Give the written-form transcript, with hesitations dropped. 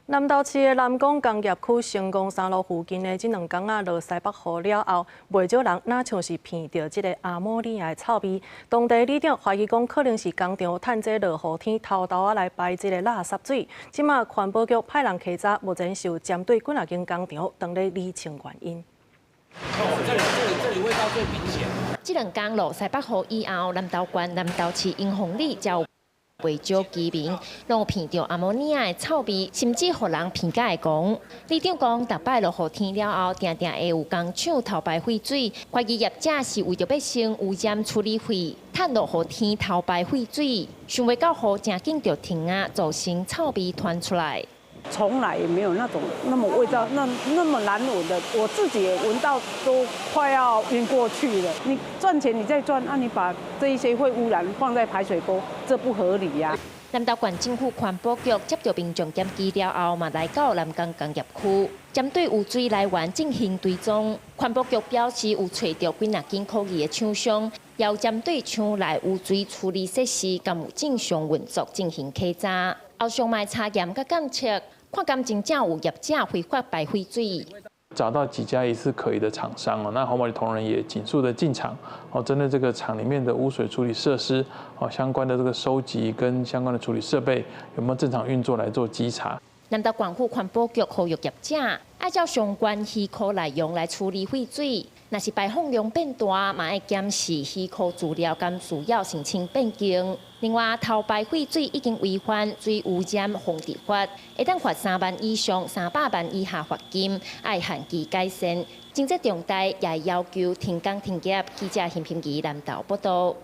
南投市的南港工業區成功三路附近的這兩工仔落西北雨了後，袂少人若像是鼻著這个阿摩尼亞的臭味。當地里長懷疑講，可能是工廠趁這落雨天偷偷仔來排這个垃圾水。這馬環保局派人稽查，目前是有針對幾若間工廠，當咧理清原因。這裡這裡這裡味道最明顯。這兩工落西北雨以後，南投縣南投市英宏里就袂少居民攏有鼻著阿摩尼亞的臭味，甚至予人鼻甲會講。里長講，逐擺落雨天了後，定定會有工廠偷排廢水，懷疑業者是為著欲省污染處理費，趁落雨天偷排廢水，想袂到雨誠緊就停啊，造成臭味傳出來。從來也沒有那種那麼味道，那那麼難聞的，我自己也聞到都快要暈過去了。你賺錢你再賺，那你把這一些會污染放在排水溝，這不合理呀。南投縣政府環保局接著民眾檢舉了後，嘛來到南港工業區，針對污水來源進行追蹤。環保局表示有揣著幾若間可疑的廠商，也有針對廠內污水處理設施，敢有正常運作進行稽查。後續嘛查驗佮檢測，看敢真正有業者非法排廢水。找到幾家疑似可疑的廠商哦，那環保局同仁也盡速的進場哦，針對這個廠裡面的污水處理設施哦，相關的這個收集跟相關的處理設備有沒有正常運作來做稽查。南投縣府環保局呼籲業者，按照相關許可內容來處理廢水，若是排放量變大，嘛愛檢視許可資料敢需要申請變更。另外，偷排廢水已經違反水污染防治法，會當罰3萬以上300萬以下罰金，愛限期改善。情節重大，也要求停工停業。記者邢平儀南投報道。